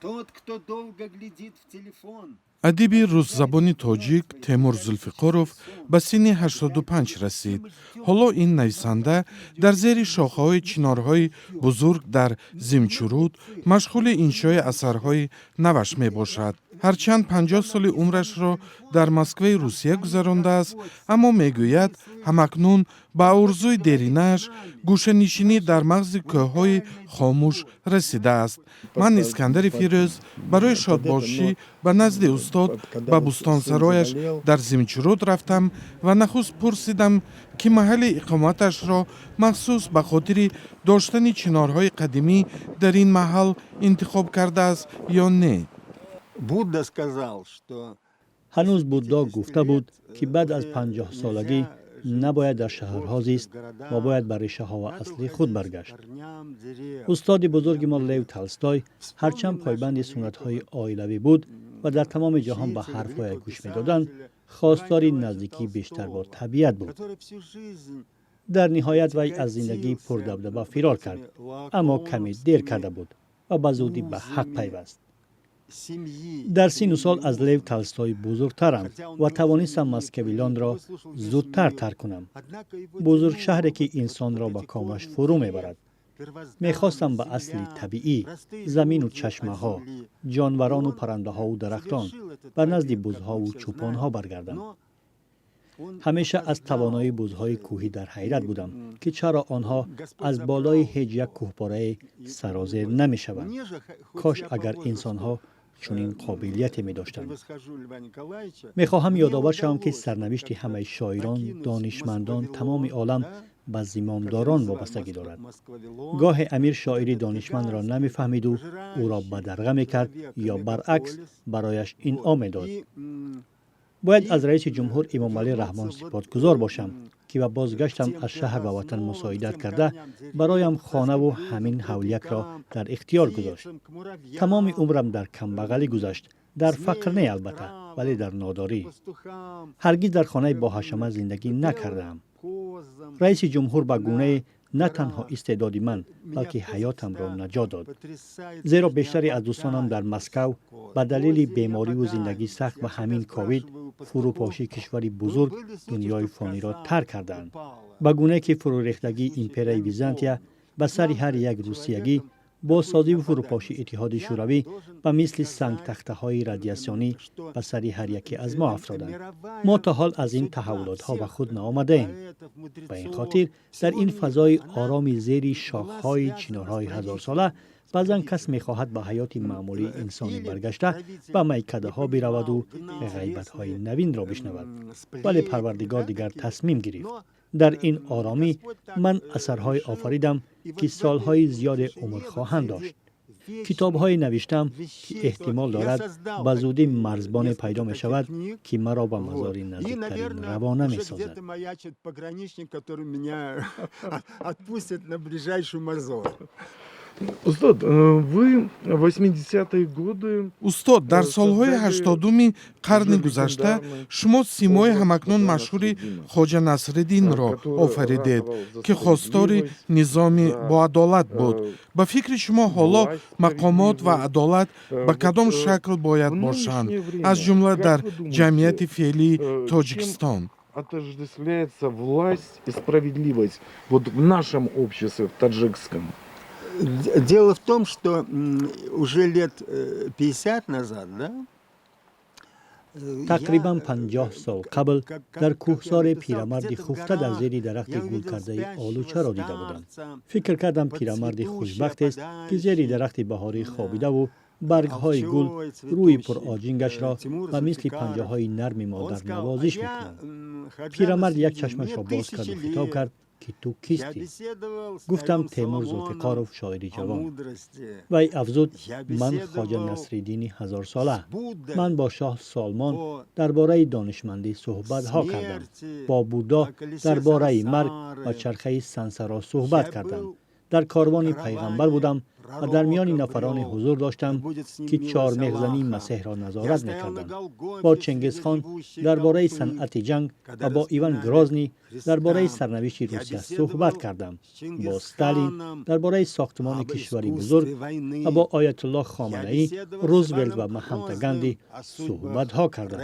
Тот, кто долго глядит в телефон. Адиби русзабони тоҷик Темур Зулфиқоров ба синни 85 расид. Ҳоло ин нависанда дар зери шохаҳои чинорҳои бузург дар Зимчуруд машғули иншои асарҳои наваш мебошад. Ҳарчанд 50 соли умрашро дар Москваи Русия гузарондааст, аммо мегӯяд, ҳамакнун ба орзуи деринааш, гӯшанишинӣ дар мағзи кӯҳҳои хомӯш, расидааст. Ман, Искандари Фирӯз, барои шодбошӣ ба назди устод, ба бӯстонсарояш дар Зимчуруд рафтам ва нахуст пурсидам, ки маҳалли иқоматашро махсус ба хотири доштани чинорҳои қадимӣ дар ин маҳал интихоб кардааст ё не. Будда сказал, что Ҳанӯз Буддо гуфта буд, ки баъд аз 50-солагӣ набояд дар шаҳрҳо зист ва бояд ба решаҳо ва асли худ баргашт. Устоди бузурги мо Лев Толстой ҳарчанд пойбанди суннатҳои оилавӣ буд ва дар тамоми ҷаҳон ба ҳарфҳояш гӯш медоданд, хостори наздикии бештар бо табиат буд. Дар ниҳоят вай аз зиндагии пурдабдаба фирор кард, аммо каме дер карда буд ва ба зудӣ ба ҳақ пайваст. Дар сину сол аз Лев Толстой бузургтарам ва тавонистам Москвилонро зудтар тарк кунам, бузургшаҳре ки инсонро ба комаш фурӯ мебарад. Мехостам ба асли табиӣ, замину чашмаҳо, ҷонварону паррандаҳову дарахтон, ба назди бузҳову чӯпонҳо баргардам. Ҳамеша аз тавоноии бузҳои кӯҳӣ дар ҳайрат будам, ки чаро онҳо аз болои ҳеҷ як кӯҳпорае сарозер намешаванд. Кош агар инсонҳо чунин қобилияте медоштанд. Мехоҳам ёдовар шавам, ки сарнавишти ҳамаи шоирон, донишмандон, тамоми олам ба зимомдорон вобастагӣ дорад. Гоҳе амир шоири донишмандро намефаҳмиду ӯро бадарға мекард ё баръакс, барояш инъом медод. Бояд аз раиси ҷумҳур Эмомалӣ Раҳмон сипосгузор бошам, ки ба бозгаштам аз шаҳр ба ватан мусоидат карда, бароям хонаву ҳамин ҳавлиякро дар ихтиёр гузошт. Тамоми умрам дар камбағалӣ гузашт, дар фақр не, албатта, вале дар нодорӣ. Ҳаргиз дар хонаи боҳашамат зиндагӣ накардаам. Раиси ҷумҳур ба гунае на танҳо истеъдоди ман, балки ҳаётамро наҷот дод, зеро бештаре аз дӯстонам дар Москав ба далели бемориву зиндагии сахт ва ҳамин ковид, фурӯпошии кишвари бузург, дунёи фониро тарк карданд. Ба гунае ки фурӯрехтагии империяи Византия ба сари ҳар як русиягӣ, бозсозиву фурӯпошии Иттиҳоди Шӯравӣ ба мисли сангтахтаҳои радиатсионӣ ба сари ҳар яке аз мо афтоданд. Мо то ҳол аз ин таҳаввулотҳо ба худ наомадаем. Ба ин хотир дар ин фазои ороми зери шохҳои чинорҳои ҳазорсола баъзан кас мехоҳад ба ҳаёти маъмулии инсонӣ баргашта, ба майкадаҳо бираваду ғайбатҳои навинро бишнавад, вале Парвардигор дигар тасмим гирифт. Дар ин оромӣ ман асарҳое офаридам, ки солҳои зиёде умр хоҳанд дошт, китобҳое навиштам, ки эҳтимол дорад, ба зудӣ марзбоне пайдо мешавад, ки маро ба мазори наздиктарин равона месозад. Который меня отпустит на ближайший мазор. Устод, вы 80-е годы. Устод, дар солҳои 80-уми қарни гузашта шумо симои ҳамакнун машҳури Хоҷа Насриддинро офаридед, ки хостори низоми боадолат буд. Ба фикри шумо, ҳоло мақомот ва адолат ба кадом шакл бояд бошанд, аз ҷумла дар ҷамъияти феълии Тоҷикистон? Отождествляется власть и справедливость вот в нашем обществе, в таджикском? Дело в том, что уже лет 50 назад, да, Тақрибан 50 сол қабл дар кӯҳсоре пирамарди хуфта дар зери дарахти гулкардаи олучаро дида будам. Фикр кардам, пирамарди хушбахтест, ки зери дарахти баҳорӣ хобидаву баргҳои гул рӯи пуроҷингашро ба мисли панҷаҳои нарми модар навозиш мекунанд. Пирамард як чашмашро боз карду хитоб кард, ки ту кистӣ? Гуфтам: «Темур Зулфиқоров, шоири ҷавон». Вай афзуд: «Ман Хоҷа Насриддини ҳазорсола. Ман бо шоҳ Солмон дар бораи донишмандӣ суҳбатҳо кардам, бо Буддо дар бораи марг ва чархаи сансаро суҳбат кардам, дар корвони пайғамбар будам». Ва дар миёни нафароне ҳузур доштам, ки чормеғзании Масеҳро назорат мекарданд. Бо Чингизхон дар бораи санъати ҷанг ва бо Иван Грозний дар бораи сарнавишти Русия суҳбат кардам, бо Сталин дар бораи сохтмони кишвари бузург ва бо Оятуллоҳ Хоманаӣ, Рузвелт ва Маҳатма Ганди суҳбатҳо кардам.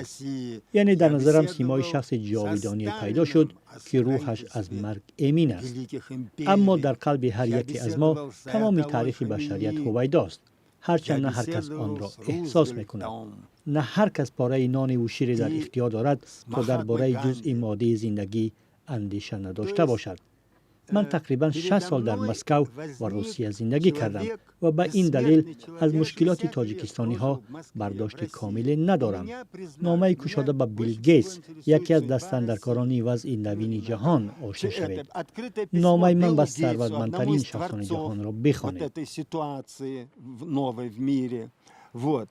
Яъне дар назарам симои шахси ҷовидоние пайдо шуд, ки рӯҳаш аз марг эмин аст. Аммо дар қалби ҳар яке аз мо тамоми таърихи башарият ҳувайдост, ҳарчанд на ҳар кас онро эҳсос мекунад. На ҳар кас пораи нониву шире дар ихтиёр дорад, то дар бораи ҷузъи моддии зиндагӣ андеша надошта бошад. Ман тақрибан 60 сол дар Москав ва Русия зиндагӣ кардам ва ба ин далел аз мушкилоти тоҷикистониҳо бардошти комиле надорам. Номаи кушода ба Билл Гейтс, яке аз дастандаркорони вазъи навини ҷаҳон, ошно шавед. Номаи ман ба сарватмандтарин шахсони ҷаҳонро бихонед. Вот.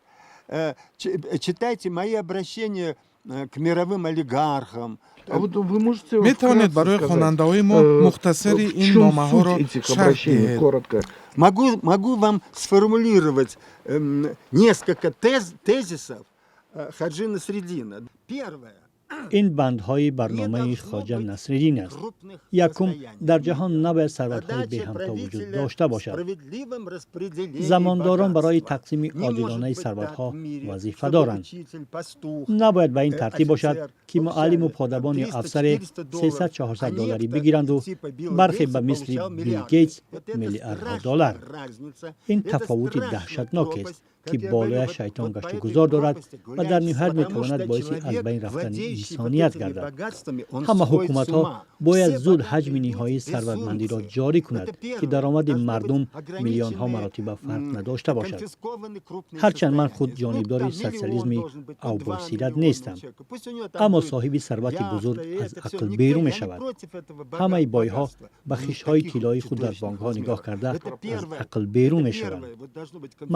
Читайте мои обращения к мировым олигархам. Метавонед барои хонандаҳои мо мухтасари ин номаҳоро шарҳ диҳед? Могу вам сформулировать несколько тезисов Ходжи Насреддина. Первое. Ин бандҳои барномаи Хоҷа Насриддин аст. Якум, дар ҷаҳон набояд сарватҳои беҳамто вуҷуд дошта бошад. Замондорон барои тақсими одилонаи сарватҳо вазифа доранд. Набояд ба ин тартиб бошад, ки муаллиму подабон ё афсаре 300-400 долларӣ бигиранду бархе ба мисли Билл Гейтс миллиардҳо доллар. Ин тафовути даҳшатнокест, ки болояш шайтон гаштугузор дорад ва дар ниҳоят метавонад боиси аз байн рафтани инсоният гардад. Ҳама ҳукуматҳо бояд зуд ҳаҷми ниҳоии сарватмандиро ҷорӣ кунад, ки даромади мардум миллионҳо маротиба фарқ надошта бошад. Ҳарчанд ман худ ҷонибдори социализми авбойсират нестам, аммо соҳиби сарвати бузург аз ақл берун мешавад. Ҳамаи бойҳо ба хиштҳои тиллоии худ дар бонкҳо нигоҳ карда, аз ақл берун мешаванд.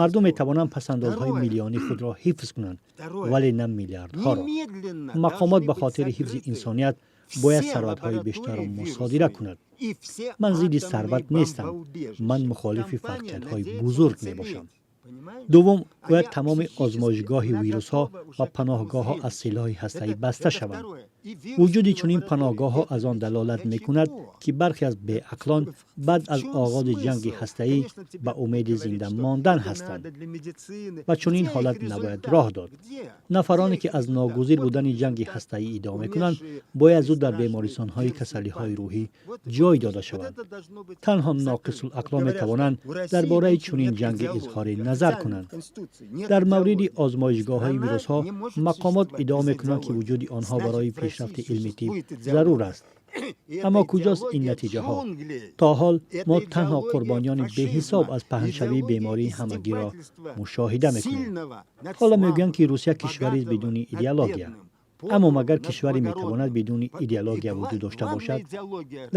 Мардум метавонанд пасандозҳои миллионии худро ҳифз кунанд, вале на миллиардҳоро. Мақомот ба хотири ҳифзи инсоният бояд сарватҳои бештарро мусодира кунад. Ман зидди сарват нестам, ман мухолифи фарқиятҳои бузург мебошам. Дуввум, бояд тамоми озмоишгоҳи вирусҳо ва паноҳгоҳҳо аз силоҳи ҳастаӣ баста шаванд. Вуҷуди чунин паноҳгоҳҳо аз он далолат мекунад, ки бархе аз беақлон баъд аз оғози ҷанги ҳастаӣ ба умеди зинда мондан ҳастанд. Ба чунин ҳолат набояд роҳ дод. Нафароне, ки аз ногузир будани ҷанги ҳастаӣ иддао мекунанд, бояд зуд дар бемористонҳои касалиҳои рӯҳӣ ҷой дода шаванд. Танҳо ноқисулақлон метавонанд дар бораи чунин ҷанге изҳори назар кунанд. Дар мавриди озмоишгоҳҳои вирусҳо мақомот иддао мекунанд, ки вуҷуди онҳо барои пешрафти илми тиб зарур аст. Аммо куҷост ин натиҷаҳо? То ҳол мо танҳо қурбониёни беҳисоб аз паҳншавии бемории ҳамагиро мушоҳида мекунем. Ҳоло мегӯянд, ки Русия кишварест бидуни идеология. Аммо магар кишваре метавонад бидуни идеология вуҷуд дошта бошад?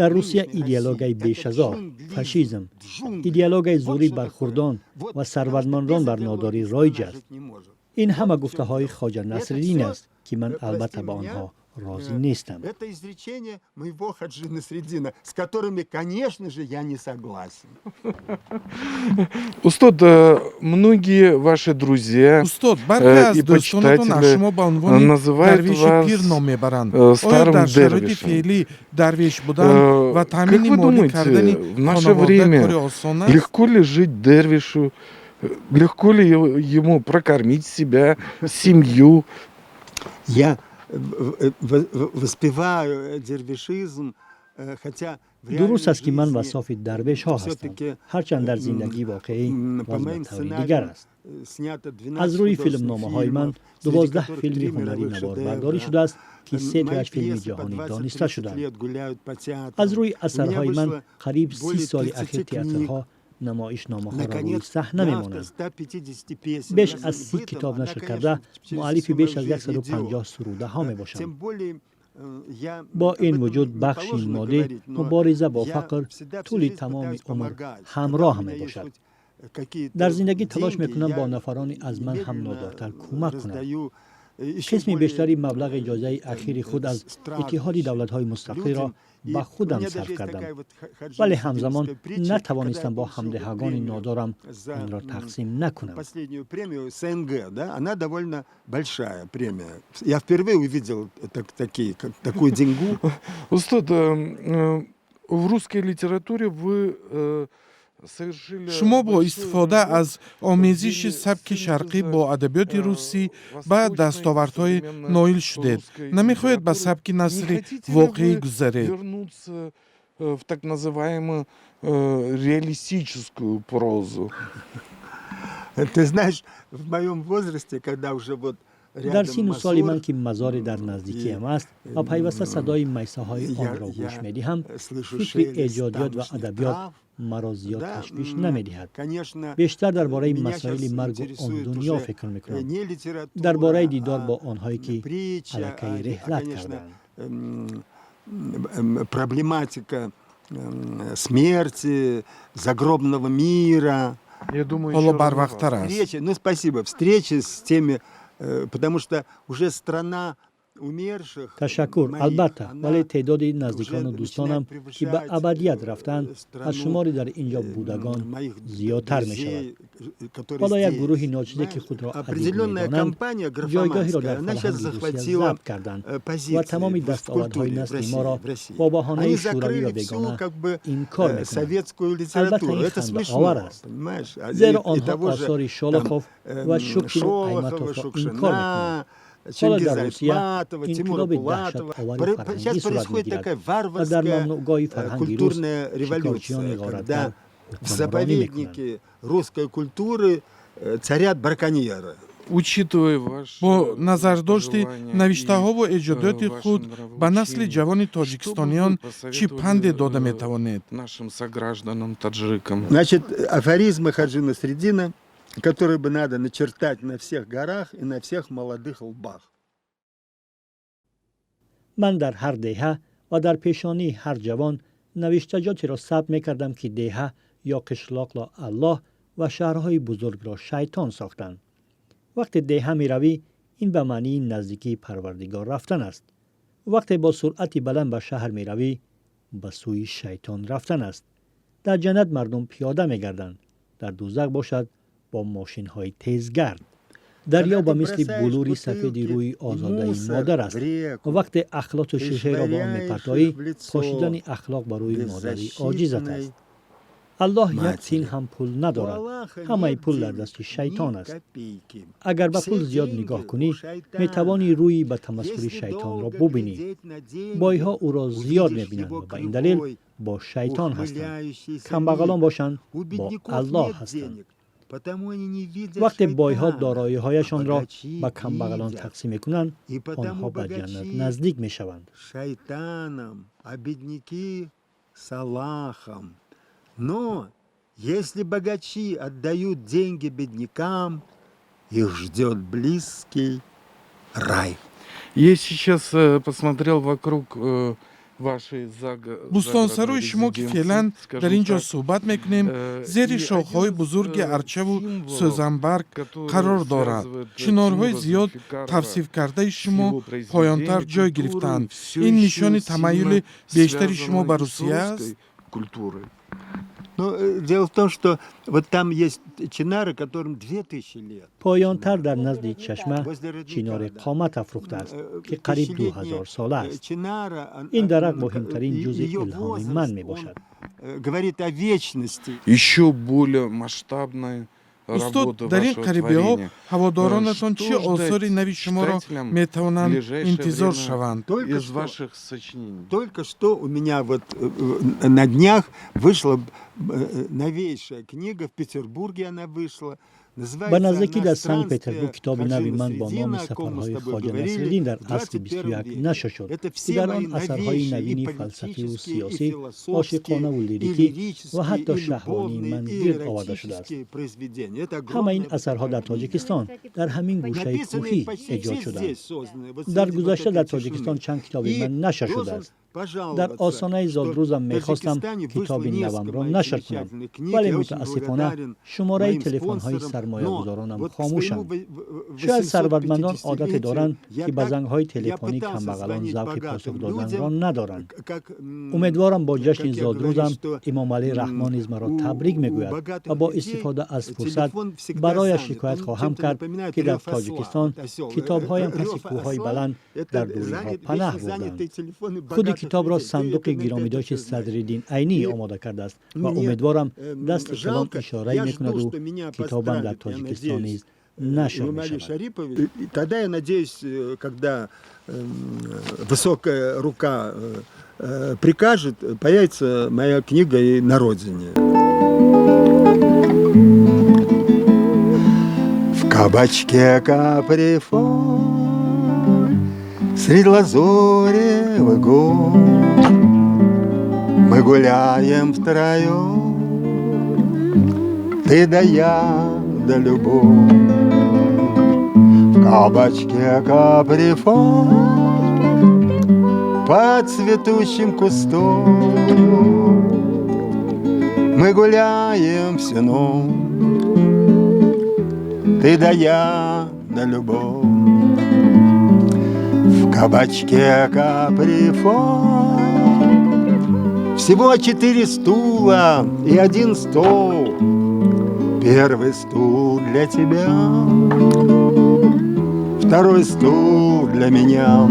Дар Русия идеологияи бешазор, фашизм, идеологияи зӯрӣ бар хурдон ва сарватмандон бар нодорӣ роиҷ аст. Ин ҳама гуфтаҳои Хоҷа Насриддин аст, ки ман албатта ба онҳо розӣ нестам. Это изречение моего Ходжи Насреддина, с которыми, конечно же, я не согласен. Устод, многие ваши друзья Устод, бархе аз и дӯстонатон аз шумо ба унвони называют дарвеши вас пир ном мебаранд. Оё старым дар шароити дервишем. феълӣ дарвеш будан ва Как таъмини вы молӣ думаете, кардани в наше хонавода время кори осон аст? легко ли жить дервишу? Легко ли ему прокормить себя, семью? Я воспеваю дервишизм, хотя Дуруст аст, ки ман вассофи дарвешҳо ҳастам, ҳарчанд дар зиндагии воқеӣ вазъ ба таври дигар аст. Аз рӯи филмномаҳои ман 12 филми ҳунарӣ наворбардорӣ шудааст, ки се тояш филми ҷаҳонӣ дониста шуданд. Аз рӯи асарҳои ман қариб 30 соли ахир театрҳо намоишномаҳоро рӯи саҳна мемонанд. Беш аз 30 китоб нашр карда, муаллифи беш аз 150 сурудаҳо мебошам. Бо ин вуҷуд бахши моддӣ, мубориза бо фақр тӯли тамоми умр ҳамроҳ мебошад. Дар зиндагӣ талош мекунам бо нафарони аз ман ҳам нодортар кӯмак кунам. Қисми бештари маблағи ҷоизаи ахири худ аз Иттиҳоди давлатҳои мустақилро ба худам сарф кардам, вале ҳамзамон натавонистам бо ҳамдеҳагони нодорам онро тақсим накунам. Последнюю премию СНГ, да, она довольно большая премия. Я впервые увидел такую деньгу. Устод, в русской литературе вы совершили Шумо бо истифода аз омезиши сабки шарқӣ бо адабиёти русӣ ба дастовардҳое ноил шудед. Намехоҳед ба сабки насри воқеӣ гузаред? Вернуться в так называемую реалистическую прозу? Ты знаешь, в моем возрасте, когда уже вот Дар сину соли ман, ки мазоре дар наздикиам аст ва пайваста садои майсаҳои онро гӯш медиҳам, фикри эҷодиёт ва адабиёт маро зиёд ташвиш намедиҳад. Бештар дар бораи масоили маргу он дунё фикр мекунам, дар бораи дидор бо онҳое, ки аллакай реҳлат кардаанд. Проблематика смерти, загробного мира. Ҳоло барвақттар аст. Ну, спасибо. Встречи с теми, потому что уже страна умерших. Ташаккур, албатта, вале теъдоди наздикону дӯстонам, ки ба абадият рафтанд, аз шумори дар ин ҷо будагон зиёдтар мешавад. Ҳоло як гурӯҳи ночизе, ки худро адиб медонанд, ҷойгоҳеро дар фарҳанги Русия забт карданд ва тамоми дастовардҳои насли моро бо баҳонаи шӯравӣ ва бегона инкор мекунанд. Албатта, ин хандаовар аст, зеро онҳо осори Шолохов ва Шукшину Айтматовро инкор мекунанд. Ҳоло дар Русия инқилоби даҳшатовари фарҳангӣ сурат мегирад ва дар мамнӯъгоҳи фарҳанги рус шикорчиёни ғоратгар В заповеднике русской культуры царят браконьеры. Бо назардошти навиштаҳову эҷодиёти худ ба насли ҷавони тоҷикистониён чӣ панде дода метавонед? Нашим согражданам таджикам. Значит, афоризмы Ходжи Насреддина, которые бы надо начертать на всех горах и на всех молодых лбах. Ман дар ҳар деҳа ва дар пешонии ҳар ҷавон навиштаҷотеро сабт мекардам, ки деҳа ё қишлоқро Аллоҳ ва шаҳрҳои бузургро шайтон сохтанд. Вақте деҳа меравӣ, ин ба маънии наздикии Парвардигор рафтан аст. Вақте бо суръати баланд ба шаҳр меравӣ, ба сӯи шайтон рафтан аст. Дар ҷаннат мардум пиёда мегарданд, дар дӯзах бошад, бо мошинҳои тезгард. Дарё ба мисли булури сафеди рӯи озодаи модар аст ва вақте ахлоту шишаеро ба он мепартоӣ, пошидани ахлоқ ба рӯи модари оҷизат аст. Аллоҳ як тин ҳам пул надорад, ҳамаи пул дар дасти шайтон аст. Агар ба пул зиёд нигоҳ кунӣ, метавонӣ рӯи ба тамасхури шайтонро бубинӣ. Бойҳо ӯро зиёд мебинанд ва ба ин далел бо шайтон ҳастанд, камбағалон бошанд, бо Аллоҳ ҳастанд. Вақте бойҳо дороиҳояшонро ба камбағалон тақсим мекунанд, онҳо ба ҷаннат наздик мешаванд. Шайтаном, а бедняки с Аллахом. Но если богачи отдают деньги беднякам, их ждет близкий рай. Я сейчас посмотрел вокруг вашей Бӯстонсарои шумо, ки феълан дар ин ҷо суҳбат мекунем, зери шохҳои бузурги арчаву сӯзанбарг қарор дорад. Чинорҳои зиёд тавсифкардаи шумо поёнтар ҷой гирифтаанд. Ин нишони тамаюли бештари шумо ба Русия аст? Ну, дело в том, что вот там есть чинары, которым 2000 лет. Поёнтар дар назди чашма чинори қомат афрӯхтааст, ки қариб 2000 сола аст. Ин дарахт муҳимтарин ҷузъи илҳоми ман мебошад. Говорит о вечности. Еще более масштабной. Устод, дар ин қарибиҳо ҳаводоронатон чӣ осори нави шуморо метавонанд интизор шаванд? Из ваших сочинений. Только что у меня вот на днях вышла новейшая книга, в Петербурге она вышла. Ба наздикӣ дар Санкт Петербург китоби нави ман бо номи «Сафарҳои Хоҷа Насриддин дар асри 21» нашр шуд, ки дар он асарҳои навини фалсафиву сиёсӣ, ошиқонаву лирикӣ ва ҳатто шаҳвонии ман гирд оварда шудааст. Ҳамаи ин асарҳо дар Тоҷикистон, дар ҳамин гӯшаи кӯҳӣ эҷод шуданд. Дар гузашта дар Тоҷикистон чанд китоби ман нашр шудааст. Дар остонаи зодрӯзам мехостам китоби навамро нашр кунам, вале мутаассифона шумораи телефонҳои сармоягузоронам хомӯшанд. Шояд сарватмандон одате доранд, ки ба зангҳои телефонӣ камбағалон завқи посух доданро надоранд. Умедворам, бо ҷашни зодрӯзам Эмомалӣ Раҳмон низ маро табрик мегӯяд ва бо истифода аз фурсат барояш шикоят хоҳам кард, ки дар Тоҷикистон китобҳоям паси кӯҳҳои баланд дар дурӣҳо панаҳ бурданд. Худи китобро сандуқи гиромидошти Садриддин Айнӣ омода кардааст ва умедворам, дасти калон ишорае мекунаду китобам дар Тоҷикистон низ нашр мешавад. Тогда я надеюсь, когда высокая рука прикажет, появится моя книга и на родине. В кабачке Каприфон среди лазоревых гор мы гуляем втроем, ты да я, да любовь. В кабачке Каприфон под цветущим кустом мы гуляем всю ночь, ты да я, да любовь. В кабачке Каприфон всего четыре стула и один стол. Первый стул для тебя, второй стул для меня.